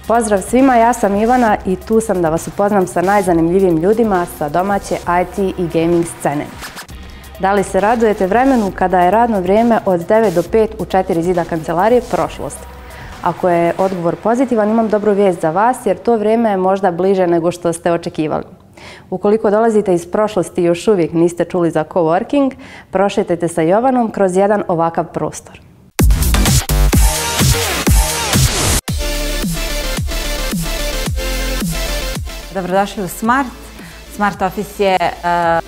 Pozdrav svima, ja sam Ivana i tu sam da vas upoznam sa najzanimljivijim ljudima sa domaće IT i gaming scene. Da li se radujete vremenu kada je radno vrijeme od 9 do 5 u 4 zida kancelarije prošlost? Ako je odgovor pozitivan, imam dobru vijest za vas jer to vrijeme je možda bliže nego što ste očekivali. Ukoliko dolazite iz prošlosti i još uvijek niste čuli za coworking, prošetajte sa Jovanom kroz jedan ovakav prostor. Dobrodošli u Smart. Smart Office je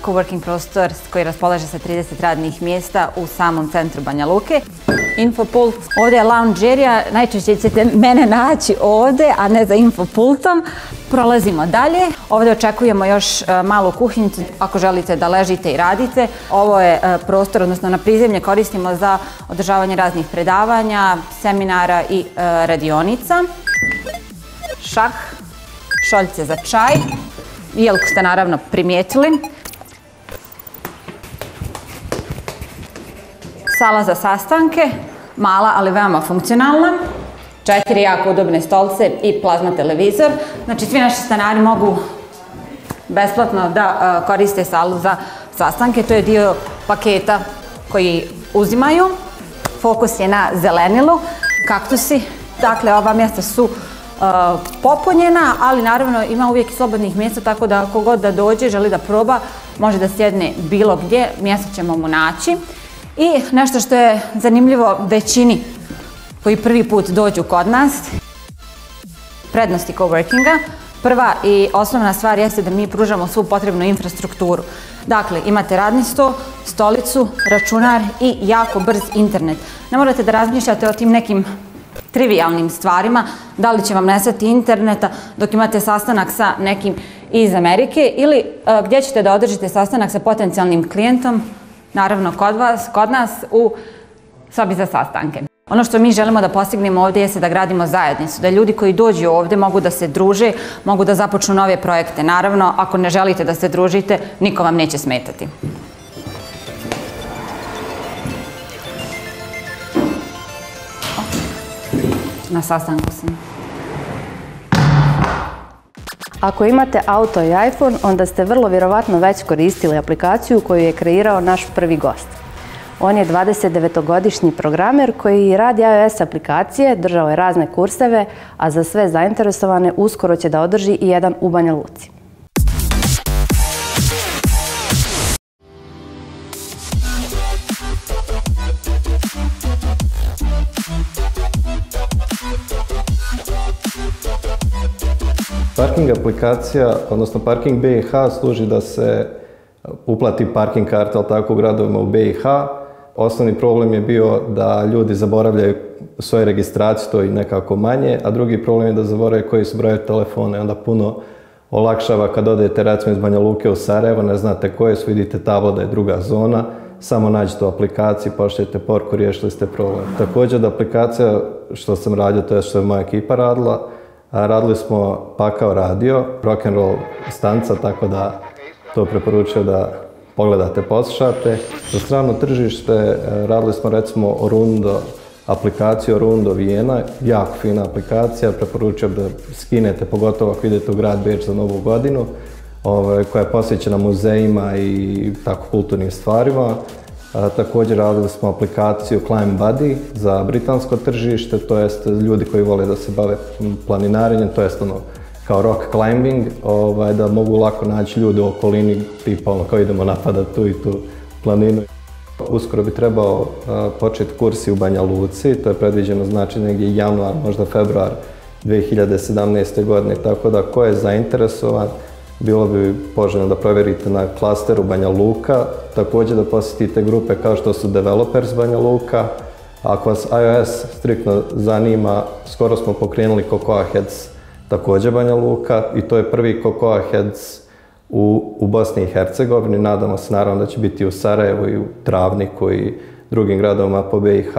coworking prostor koji raspolaže sa 30 radnih mjesta u samom centru Banja Luke. Infopult, ovdje je lounge area, najčešće ćete mene naći ovdje, a ne za infopultom. Prolazimo dalje. Ovdje očekujemo još malu kuhinjicu ako želite da ležite i radite. Ovo je prostor, odnosno na prizemlje koristimo za održavanje raznih predavanja, seminara i radionica. Šah, šoljice za čaj, jelku ste naravno primijetili. Sala za sastanke, mala ali veoma funkcionalna. 4 jako udobne stolice i plazma televizor. Znači svi naši stanari mogu besplatno da koriste salu za sastanke. To je dio paketa koji uzimaju. Fokus je na zelenilu, kaktusi. Dakle, ova mjesta su popunjena, ali naravno ima uvijek i slobodnih mjesta, tako da ako god da dođe, želi da proba, može da sjedne bilo gdje, mjesto ćemo mu naći. I nešto što je zanimljivo većini koji prvi put dođu kod nas, prednosti coworkinga. Prva i osnovna stvar jeste da mi pružamo svu potrebnu infrastrukturu. Dakle, imate radni sto, stolicu, računar i jako brz internet. Ne morate da razmišljate o tim nekim trivijalnim stvarima, da li će vam nestati interneta dok imate sastanak sa nekim iz Amerike ili gdje ćete da održite sastanak sa potencijalnim klijentom, naravno kod nas u sobi za sastanke. Ono što mi želimo da postignemo ovdje jeste da gradimo zajednicu, da ljudi koji dođu ovdje mogu da se druže, mogu da započnu nove projekte. Naravno, ako ne želite da se družite, niko vam neće smetati. Na sastanku sam. Ako imate auto i iPhone, onda ste vrlo vjerovatno već koristili aplikaciju koju je kreirao naš prvi gost. On je 29-godišnji programer koji radi iOS aplikacije, držao je razne kurseve, a za sve zainteresovane uskoro će da održi i jedan u Banja Luci. Parking aplikacija, odnosno Parking BiH služi da se uplati parking karta, ali tako, u gradovima u BiH. Osnovni problem je bio da ljudi zaboravljaju svoje registracije, to i nekako manje, a drugi problem je da zaboravljaju koji su brojevi telefona i onda puno olakšava kad odete recimo iz Banja Luke u Sarajevo, ne znate koje su, vidite tablo da je druga zona, samo nađete u aplikaciji, pošaljete poruku, riješili ste problem. Također da aplikacija što sam radio, to je što je moja ekipa radila, radili smo pakao radio, rock and roll stanca, tako da to preporučujem da pogledate, poslušate. Za strano tržište radili smo recimo Orundo, aplikaciju Orundo Vijena, jako fina aplikacija, preporučujem da skinete, pogotovo ako idete u grad Beč za Novu godinu, koja je posvećena muzejima i tako kulturnim stvarima. Također radili smo aplikaciju Climb Buddy za britansko tržište, to jest ljudi koji vole da se bave planinarenjem, to jest ono kao rock climbing, da mogu lako naći ljude u okolini, tipa ono kao idemo napadati tu i tu planinu. Uskoro bi trebao početi kursi u Banja Luci, to je predviđeno znači negdje januar, možda februar 2017. godine, tako da ko je zainteresovan, bilo bi poželjno da provjerite na klasteru Banja Luka, također da posjetite grupe kao što su Developers Banja Luka. Ako vas iOS striktno zanima, skoro smo pokrenuli Cocoa Heads, također Banja Luka, i to je prvi Cocoa Heads u Bosni i Hercegovini. Nadamo se naravno da će biti u Sarajevu i u Travniku i drugim gradovima po BiH.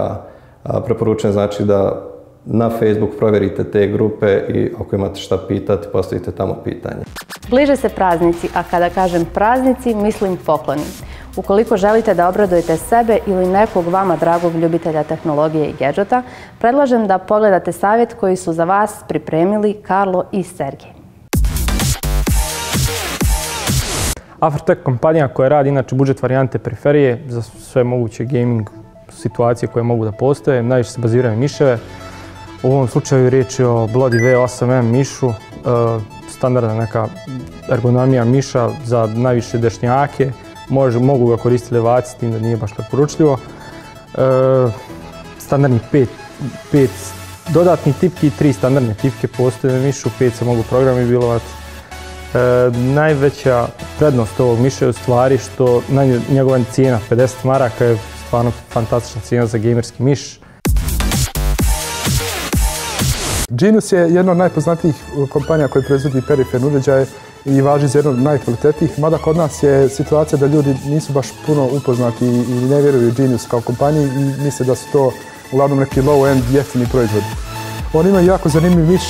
Preporučujem znači da na Facebook provjerite te grupe i ako imate šta pitati, postavite tamo pitanje. Bliže se praznici, a kada kažem praznici, mislim pokloni. Ukoliko želite da obradujete sebe ili nekog vama dragog ljubitelja tehnologije i gadžeta, predlažem da pogledate savjet koji su za vas pripremili Karlo i Sergej. Aftertech kompanija koja radi inače budžet varijante periferije za sve moguće gaming situacije koje mogu da postoje. Najviše se baziraju miševe. U ovom slučaju riječ je o Bloody V8M mišu, standardna neka ergonomija miša za najviše dešnjake. Mogu ga koristiti levaci, s tim da nije baš preporučljivo. Standardnih 5 dodatnih tipki i 3 standardne tipke postoje na mišu, 5 se mogu programi bilovati. Najveća prednost ovog miša je u stvari što njegova cijena 50 maraka je stvarno fantastična cijena za gamerski miš. Genius je jedna od najpoznatijih kompanija koja proizvodi periferne uređaje i važi za jednu od najkvalitetnijih, mada kod nas je situacija da ljudi nisu baš puno upoznati i ne vjeruju Genius kao kompaniji i misle da su to uglavnom neki low-end jeftini proizvodi. Oni imaju jako zanimljiv miš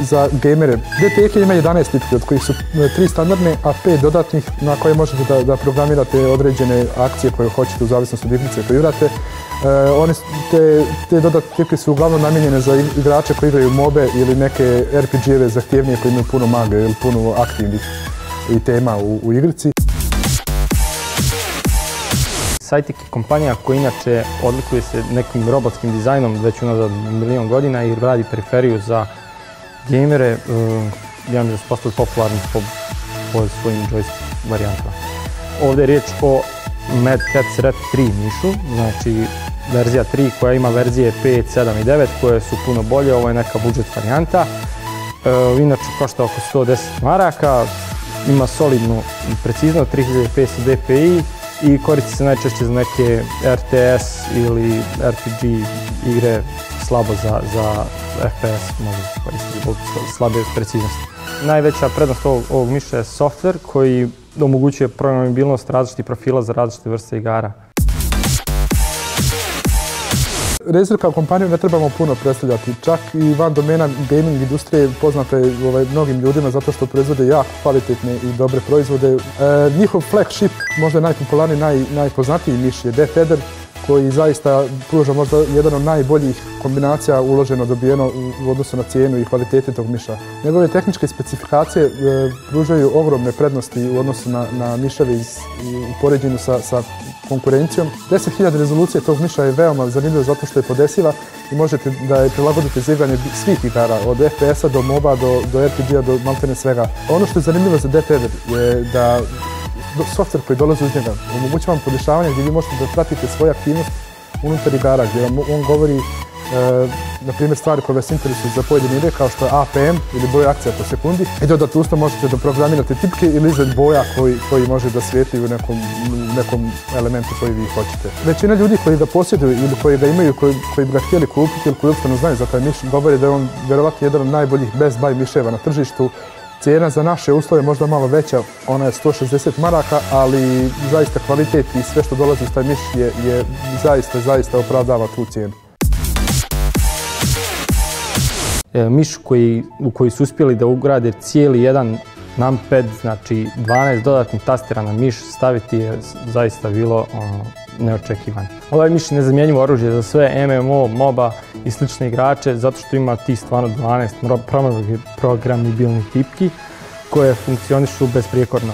za gamere. DTK ima 11 tipki, od kojih su 3 standardne, a 5 dodatnih na koje možete da programirate određene akcije koje hoćete u zavisnosti od igrice koju igrate. Te dodatne tipke su uglavnom namijenjene za igrače koji igraju mobe ili neke RPG-eve zahtjevnije koji imaju puno maga ili puno aktivnih tema u igrici. Cytek je kompanija koja inače odlikuje se nekim robotskim dizajnom već unazad milion godina i radi periferiju za gamere. Ja mislim da su postali popularni po svojim joystick varijantama. Ovdje je riječ o Mad Catz Red 3 mišu, znači verzija 3 koja ima verzije 5, 7 i 9 koje su puno bolje, ovo je neka budžet varijanta. Inače košta oko 110 maraka, ima solidnu preciznost, 3500 dpi i koristi se najčešće za neke RTS ili RPG igre slabo za FPS, može se koristiti zbog slabe preciznosti. Najveća prednost ovog miša je software koji omogućuje programabilnost različitih profila za različite vrste igara. Razer kao kompaniju ne trebamo puno predstavljati, čak i van domena gaming industrije poznata je mnogim ljudima zato što proizvode jako kvalitetne i dobre proizvode. Njihov flagship, možda najpopularniji, najpoznatiji miš je Death Adder, koji zaista pruža možda jedan od najboljih kombinacija uloženo dobijeno u odnosu na cijenu i kvalitete tog miša. Njegove tehničke specifikacije pružaju ogromne prednosti u odnosu na miševe u poređenju sa konkurencijom. 10.000 rezolucije tog miša je veoma zanimljivo zato što je podesiva i možete da je prilagodite za igranje svih igara, od FPS-a do MOBA, do RPG-a, do maltene svega. Ono što je zanimljivo za Death Adder je da software koji dolazi uz njega omogućava vam podešavanje gdje vi možete da pratite svoju aktivnost unutar igara, gdje vam on govori na primjer stvari koje vas interesuju za pojedine igre kao što je APM ili broj akcija po sekundi i dodatno usto možete da programirate tipke ili izgled boja koji može da svijetli u nekom elementu koji vi hoćete. Većina ljudi koji ga posjeduju ili koji ga imaju, koji bi ga htjeli kupiti ili koji uopšteno znaju za taj miš, govori da je on vjerovatno jedan od najboljih best buy miševa na tržištu. Cijena za naše uslove je možda malo veća, ona je 160 maraka, ali zaista kvalitet i sve što dolazi uz taj miš je zaista opravdava tu cijenu. Miš u koji su uspjeli da ugrade cijeli jedan numpad, znači 12 dodatnih tastera na miš, staviti je zaista bilo neočekivano. Ovaj miš je nezamjenjivo oružje za sve MMO, MOBA i slične igrače zato što ima ti stvarno 12 programibilnih tipki koje funkcionišu besprijekorno.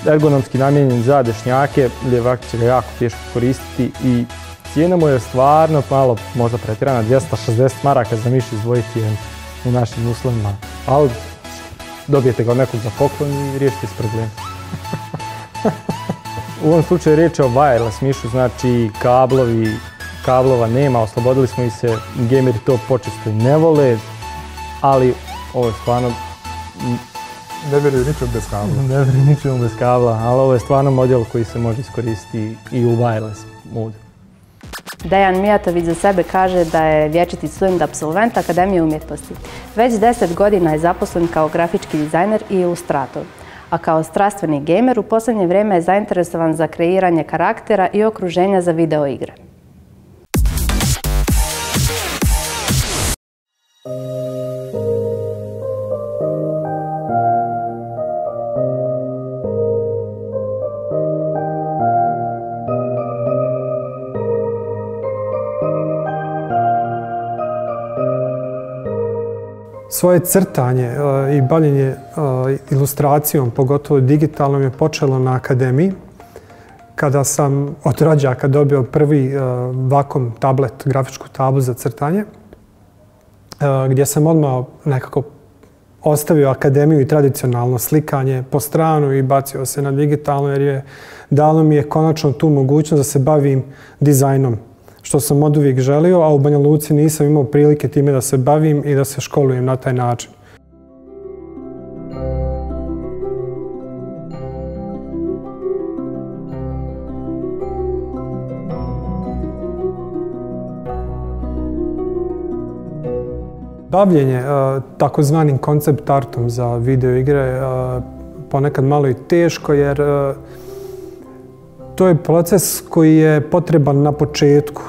Ergonomski namijenjen za dešnjake, ljevaki će ga jako teško koristiti i cijena mu je stvarno malo možda pretjerana, 260 maraka za miš izdvojiti je u našim uslovima, ali dobijete ga od nekog za poklon i riješite s problem. U ovom slučaju riječ je o wireless mišu, znači kablova nema, oslobodili smo ih se, gameri to počesto i ne vole, ali ovo je stvarno... Ne vjeruju ničemu bez kabla. Ne vjeruju ničemu bez kabla, ali ovo je stvarno model koji se može iskoristiti i u wireless modu. Dejan Mijatović za sebe kaže da je vječiti student apsolvent Akademije umjetnosti. Već 10 godina je zaposlen kao grafički dizajner i ilustrator, a kao strastveni gamer u posljednje vrijeme je zainteresovan za kreiranje karaktera i okruženja za videoigre. Svoje crtanje i bavljenje ilustracijom, pogotovo digitalnom, je počelo na akademiji. Kada sam od rođaka dobio prvi Wacom tablet, grafičku tablu za crtanje, gdje sam odmah nekako ostavio akademiju i tradicionalno slikanje po stranu i bacio se na digitalno, jer je dalo mi je konačno tu mogućnost da se bavim dizajnom, što sam oduvijek želio, a u Banja Luci nisam imao prilike time da se bavim i da se školujem na taj način. Bavljenje takozvanim koncept artom za video igre ponekad malo i teško, jer to je proces koji je potreban na početku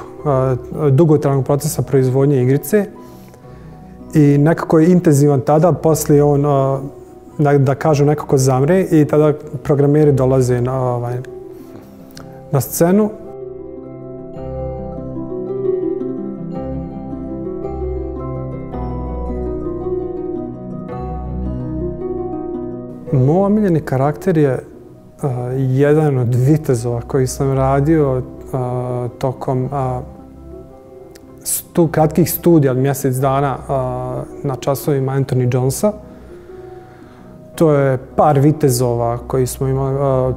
dugotrajnog procesa proizvodnje igrice i nekako je intenzivan tada, poslije on, da kažu, nekako zamre i tada programeri dolaze na scenu. Moj omiljeni karakter je jedan od vitezova koji sam radio tokom kratkih studija od mjesec dana na časovima Anthony Jonesa. To je par vitezova koji smo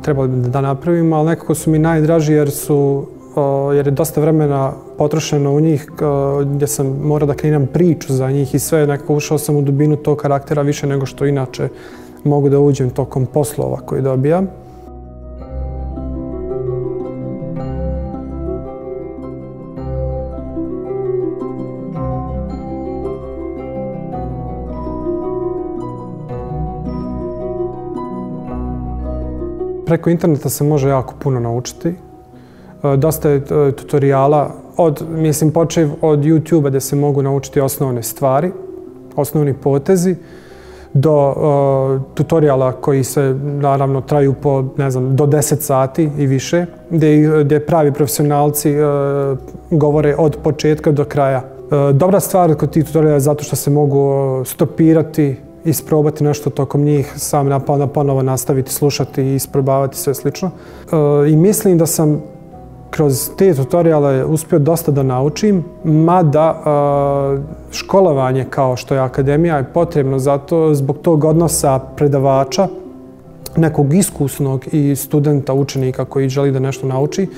trebali da napravimo, ali nekako su mi najdraži jer je dosta vremena potrošeno u njih, gdje sam morao da kreiram priču za njih i sve. Nekako ušao sam u dubinu tog karaktera više nego što inače mogu da uđem tokom poslova koje dobijam. Preko interneta se može jako puno naučiti. Dosta je tutoriala, počev od YouTube-a gdje se mogu naučiti osnovne stvari, osnovni potezi, do tutoriala koji se naravno traju po, ne znam, do 10 sati i više, gdje pravi profesionalci govore od početka do kraja. Dobra stvar kod tih tutoriala je zato što se mogu stopirati, isprobati nešto tokom njih, sam ponovo nastaviti slušati i isprobavati sve slično. I mislim da sam kroz te tutoriale uspio dosta da naučim, mada školovanje kao što je akademija je potrebno zbog tog odnosa predavača, nekog iskusnog i studenta, učenika koji želi da nešto nauči,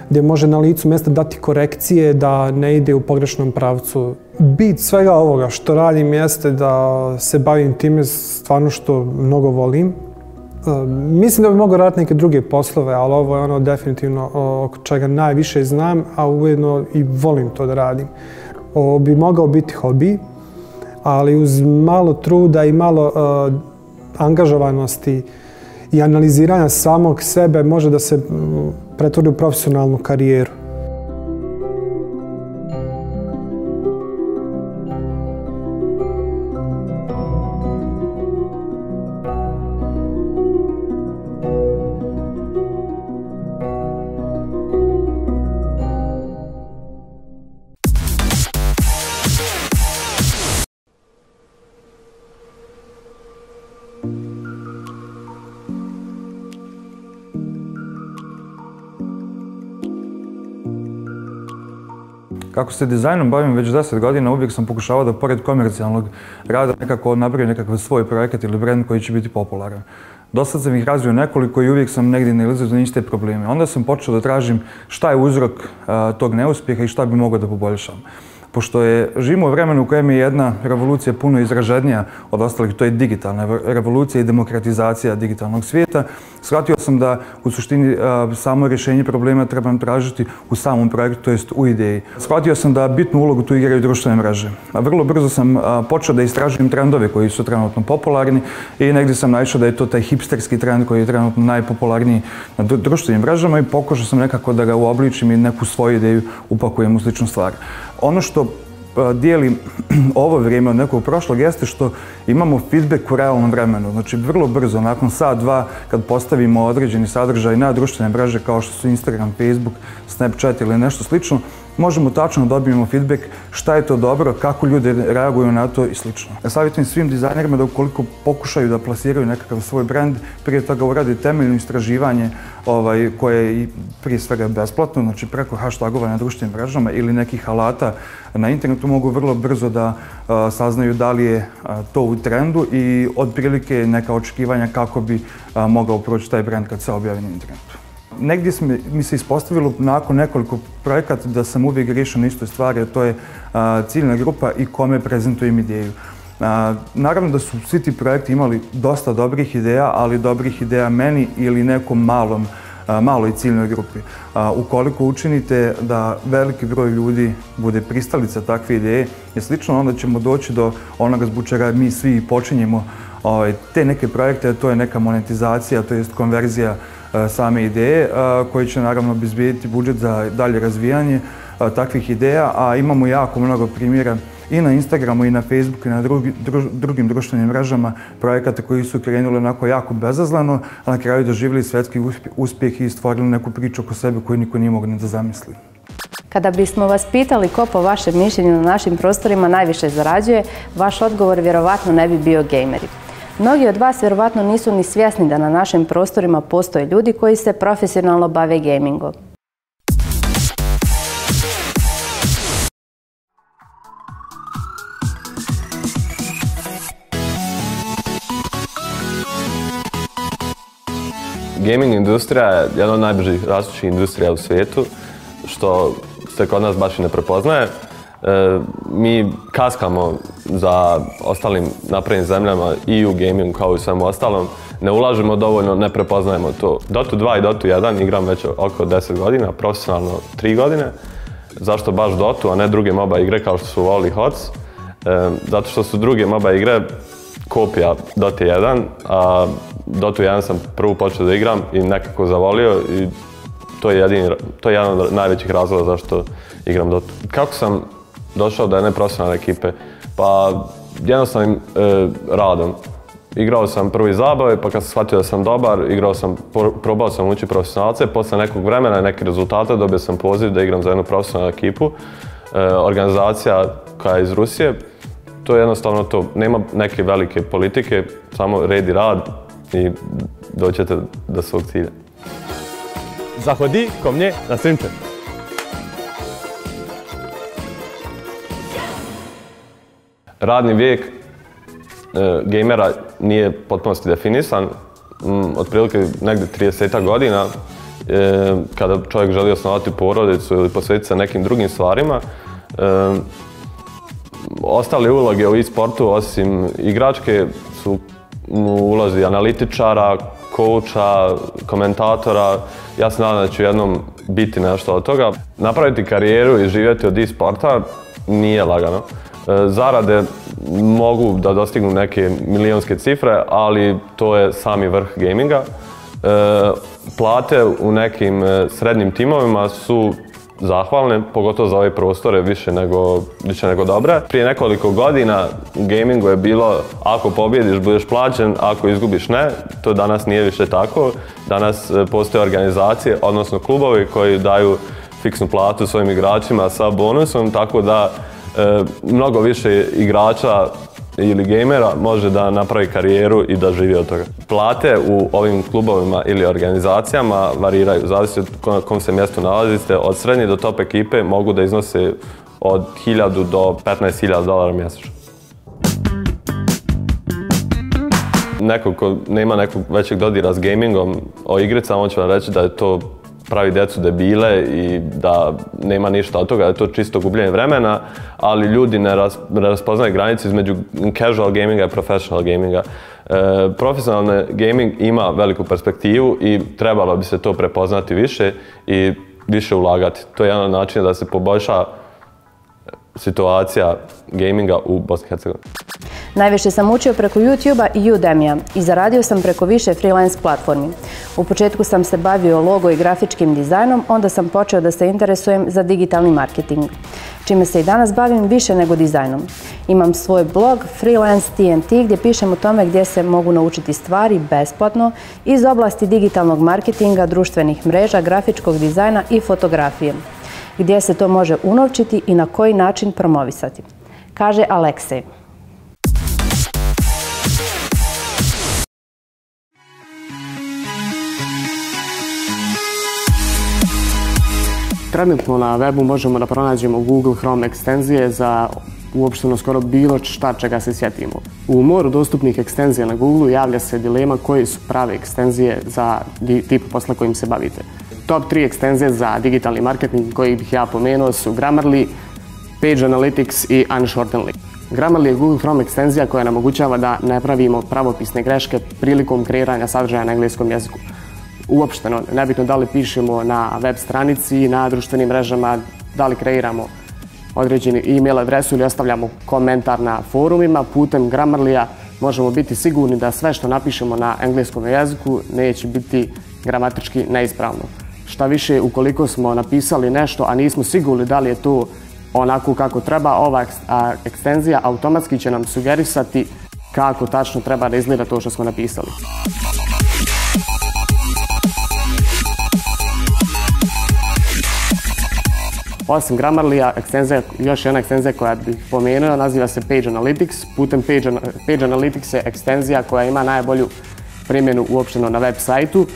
gdje može na licu mjesta dati korekcije da ne ide u pogrešnom pravcu. Bit svega ovoga što radim jeste da se bavim time stvarno što mnogo volim. Mislim da bi mogao raditi neke druge poslove, ali ovo je ono definitivno oko čega najviše znam, a ujedno i volim to da radim. Ovo bi mogao biti hobi, ali uz malo truda i malo angažovanosti i analiziranja samog sebe može da se pretvori u profesionalnu karijeru. Kako se dizajnom bavim već 10 godina, uvijek sam pokušavao da pored komercijalnog rada nekako napravim nekakav svoj projekat ili brand koji će biti popularan. Dosad sam ih razvio nekoliko i uvijek sam negdje nailazio na iste probleme. Onda sam počeo da tražim šta je uzrok tog neuspjeha i šta bi mogao da poboljšam. Pošto živimo u vremenu u kojem je jedna revolucija puno izraženija od ostalih, to je digitalna revolucija i demokratizacija digitalnog svijeta, shvatio sam da u suštini samo rješenje problema trebam tražiti u samom projektu, to jest u ideji. Shvatio sam da bitnu ulogu tu igraju društvene mreže. Vrlo brzo sam počeo da istražujem trendove koji su trenutno popularni i negdje sam naišao da je to taj hipsterski trend koji je trenutno najpopularniji na društvenim mrežama i pokušao sam nekako da ga uobličim i neku svoju ideju upakujem u sličnu stvar. Ono što dijeli ovo vrijeme od nekog prošlog jeste što imamo feedback u realnom vremenu. Znači, vrlo brzo, nakon sat, dva, kad postavimo određeni sadržaj na društvene mreže kao što su Instagram, Facebook, Snapchat ili nešto slično, možemo tačno dobijemo feedback šta je to dobro, kako ljudi reaguju na to i slično. Savjetujem svim dizajnerima da ukoliko pokušaju da plasiraju nekakav svoj brand, prije toga urade temeljno istraživanje koje je prije svega besplatno, znači preko hashtagova na društvenim mrežama ili nekih alata na internetu mogu vrlo brzo da saznaju da li je to u trendu i otprilike neka očekivanja kako bi mogao proći taj brand kad se objavi na internetu. Negdje mi se ispostavilo nakon nekoliko projekata da sam uvijek riješio na istoj stvari, a to je ciljna grupa i kome prezentujem ideju. Naravno da su svi ti projekti imali dosta dobrih ideja, ali dobrih ideja meni ili nekom maloj ciljnoj grupi. Ukoliko učinite da veliki broj ljudi bude pristalica takve ideje i slično, onda ćemo doći do onoga zbog čega mi svi počinjemo te neke projekte, a to je neka monetizacija, to je konverzija same ideje, koji će naravno obezbijediti budžet za dalje razvijanje takvih ideja, a imamo jako mnogo primjera i na Instagramu i na Facebooku i na drugim društvenim mrežama projekata koji su krenuli onako jako bezazleno, a na kraju doživjeli svetski uspjeh i stvorili neku priču oko sebe koju niko nije mogao ni da zamisli. Kada bismo vas pitali ko po vašem mišljenju na našim prostorima najviše zarađuje, vaš odgovor vjerovatno ne bi bio gejmeri. Mnogi od vas vjerovatno nisu ni svjesni da na našim prostorima postoje ljudi koji se profesionalno bave gamingom. Gaming industrija je jedna od najbržih rastućih industrija u svijetu, što se kod nas baš i ne prepoznaje. Mi kaskamo za ostalim naprednim zemljama i u gamingu kao i u svemu ostalom. Ne ulažemo dovoljno, ne prepoznajemo to. Dota 2 i Dota 1 igram već oko 10 godina, profesionalno 3 godine. Zašto baš Dotu, a ne druge MOBA igre kao što su WoW i HOTS? Zato što su druge MOBA igre kopija Dota 1, a Dota 1 sam prvu počeo da igram i nekako zavolio i to je jedan od najvećih razloga zašto igram Dota. Kako sam došao do jedne profesionalne ekipe? Pa jednostavnim radom. Igrao sam prvo iz zabave, pa kad sam shvatio da sam dobar, probao sam učiti profesionalce, posle nekog vremena i nekih rezultata dobio sam poziv da igram za jednu profesionalnu ekipu. Organizacija koja je iz Rusije, to je jednostavno to. Nema neke velike politike, samo red i rad i doćete do svog cilja. Zahodi ko mnje na streamče. Radni vijek gejmera nije potpunosti definisan. Otprilike negdje 30 godina, kada čovjek želi osnovati porodicu ili posvetiti se nekim drugim stvarima. Ostale uloge u e-sportu, osim igračke, su ulozi analitičara, kouča, komentatora. Ja se nadam da ću jednom biti nešto od toga. Napraviti karijeru i živjeti od e-sporta nije lagano. Zarade mogu da dostignu neke milijonske cifre, ali to je sami vrh gaminga. Plate u nekim srednjim timovima su zahvalne, pogotovo za ove prostore, više nego dobre. Prije nekoliko godina u gamingu je bilo ako pobjediš budeš plaćen, ako izgubiš ne. To danas nije više tako. Danas postoje organizacije, odnosno klubovi koji daju fiksnu platu svojim igračima sa bonusom, tako da mnogo više igrača ili gejmera može da napravi karijeru i da živi od toga. Plate u ovim klubovima ili organizacijama variraju, zavisi od kom se mjestu nalazite. Od srednje do top ekipe mogu da iznose od 1000 do 15.000 dolara mjesečno. Neko ko nema nekog većeg dodira s gamingom o igricama, on će vam reći da je to pravi djecu debile i da nema ništa od toga, da je to čisto gubljenje vremena, ali ljudi ne raspoznaju granice između casual gaminga i professional gaminga. Profesionalni gaming ima veliku perspektivu i trebalo bi se to prepoznati više i više ulagati. To je jedan od načina da se poboljša situacija gaminga u Bosni i Hercegovini. Najviše sam učio preko YouTube-a i Udemy-a i zaradio sam preko više freelance platformi. U početku sam se bavio logo i grafičkim dizajnom, onda sam počeo da se interesujem za digitalni marketing, čime se i danas bavim više nego dizajnom. Imam svoj blog Freelance TNT gdje pišem o tome gdje se mogu naučiti stvari besplatno iz oblasti digitalnog marketinga, društvenih mreža, grafičkog dizajna i fotografije. gdje se to može unovčiti i na koji način promovisati, kaže Aleksej. Trenutno na webu možemo da pronađemo Google Chrome ekstenzije za uopšteno skoro bilo šta čega se sjetimo. U moru dostupnih ekstenzija na Google javlja se dilema koje su prave ekstenzije za tip posla kojim se bavite. Top 3 ekstenzije za digitalni marketing koji bih ja pomenuo su Grammarly, Page Analytics i Unshorten Link. Grammarly je Google Chrome ekstenzija koja nam omogućava da ne pravimo pravopisne greške prilikom kreiranja sadržaja na engleskom jeziku. Uopšteno, nebitno da li pišemo na web stranici, na društvenim mrežama, da li kreiramo određeni e-mail adresu ili ostavljamo komentar na forumima, putem Grammarlya možemo biti sigurni da sve što napišemo na engleskom jeziku neće biti gramatički neispravno. Šta više, ukoliko smo napisali nešto, a nismo sigurni da li je to onako kako treba, ova ekstenzija automatski će nam sugerisati kako tačno treba da izgleda to što smo napisali. Osim Grammarlya, još jedna ekstenzija koja bih pomenuo naziva se Page Analytics. Putem Page Analytics je ekstenzija koja ima najbolju primjenu uopšteno na web sajtu.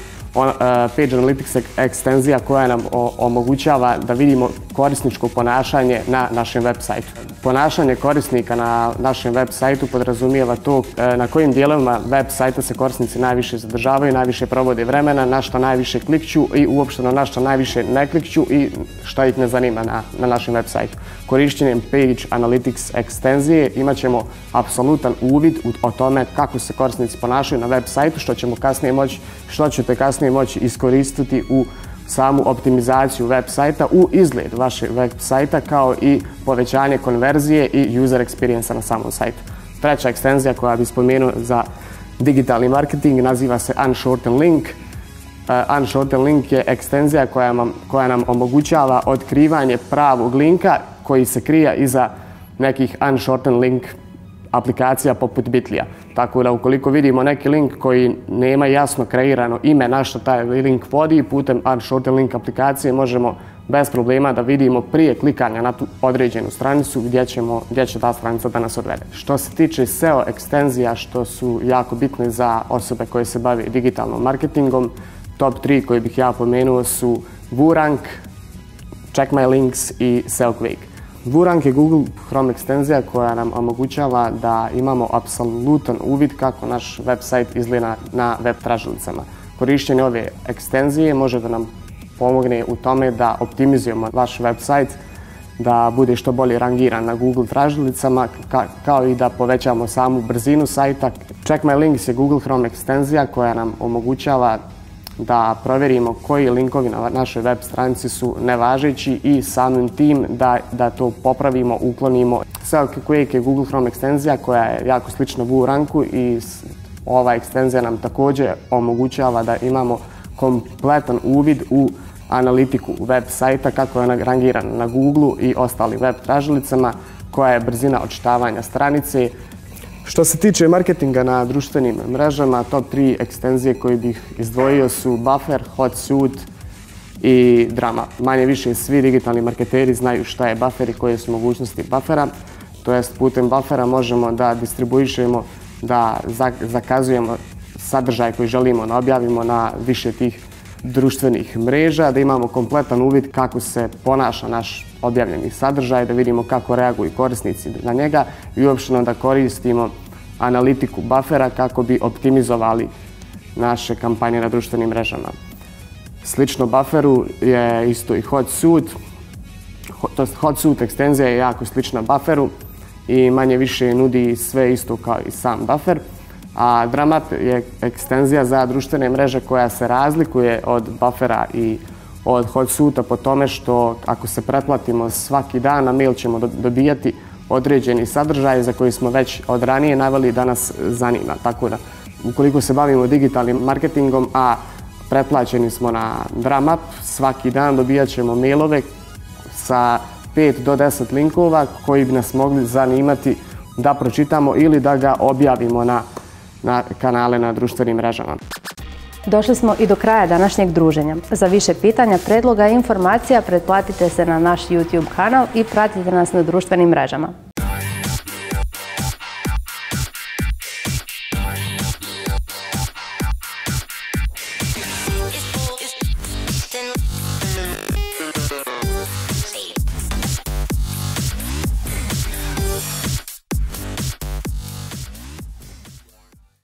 Page Analytics je ekstenzija koja nam omogućava da vidimo korisničko ponašanje na našem web sajtu. Ponašanje korisnika na našem web sajtu podrazumijeva to na kojim dijelovima web sajta se korisnici najviše zadržavaju, najviše provode vremena, na što najviše klikću i uopšteno na što najviše ne klikću i šta ih ne zanima na našem web sajtu. Korišćenjem Page Analytics ekstenzije imat ćemo apsolutan uvid o tome kako se korisnici ponašaju na web sajtu, što ćete kasnije moći iskoristiti u samu optimizaciju web sajta, u izgled vašeg web sajta, kao i povećanje konverzije i user experience na samom sajtu. Treća ekstenzija koja bih spomenuo za digitalni marketing naziva se Unshorten Link. Unshorten Link je ekstenzija koja nam omogućava otkrivanje pravog linka koji se krije iza nekih Unshorten Link aplikacija poput Bitly-a. Tako da ukoliko vidimo neki link koji nema jasno kreirano ime na što taj link vodi, putem Unshorten Link aplikacije možemo bez problema da vidimo prije klikanja na tu određenu stranicu gdje će ta stranica da nas odvede. Što se tiče SEO ekstenzija, što su jako bitne za osobe koje se bave digitalnom marketingom, top 3 koje bih ja pomenuo su WooRank, Check My Links i SEOquake. WooRank je Google Chrome ekstenzija koja nam omogućava da imamo apsolutan uvid kako naš website izgleda na web tražilicama. Korištenje ove ekstenzije može da nam pomogne u tome da optimizujemo vaš website, da bude što bolje rangiran na Google tražilicama, kao i da povećamo samu brzinu sajta. Check My Links je Google Chrome ekstenzija koja nam omogućava da provjerimo koji linkovi na našoj web stranici su nevažeći i samim tim da to popravimo, uklonimo. SEOquake je Google Chrome ekstenzija koja je jako slična WooRanku i ova ekstenzija nam također omogućava da imamo kompletan uvid u analitiku web sajta, kako je ona rangirana na Google i ostalim web tražilicama, koja je brzina odčitavanja stranice. Što se tiče marketinga na društvenim mrežama, top 3 ekstenzije koje bih izdvojio su Buffer, HotSuite i Drama. Manje više svi digitalni marketeri znaju šta je Buffer i koje su mogućnosti Buffera. To jest putem Buffera možemo da distribuišemo, da zakazujemo sadržaj koji želimo da objavimo na više tih društvenih mreža, da imamo kompletan uvid kako se ponaša naš objavljeni sadržaj, da vidimo kako reaguju korisnici na njega i uopšteno da koristimo analitiku Buffera kako bi optimizovali naše kampanje na društvenim mrežama. Slično Bufferu je isto i HotSuite. HotSuite ekstenzija je jako slična Bufferu i manje više nudi sve isto kao i sam Buffer. A Dramap je ekstenzija za društvene mreže koja se razlikuje od Buffera i od HotSuite-a po tome što ako se pretplatimo svaki dan na mail ćemo dobijati određeni sadržaj za koji smo već od ranije naveli da nas zanima. Tako da ukoliko se bavimo digitalnim marketingom, a pretplaćeni smo na Dramap, svaki dan dobijat ćemo mailove sa 5 do 10 linkova koji bi nas mogli zanimati da pročitamo ili da ga objavimo na kanale na društvenim mrežama. Došli smo i do kraja današnjeg druženja. Za više pitanja, predloga i informacija pretplatite se na naš YouTube kanal i pratite nas na društvenim mrežama.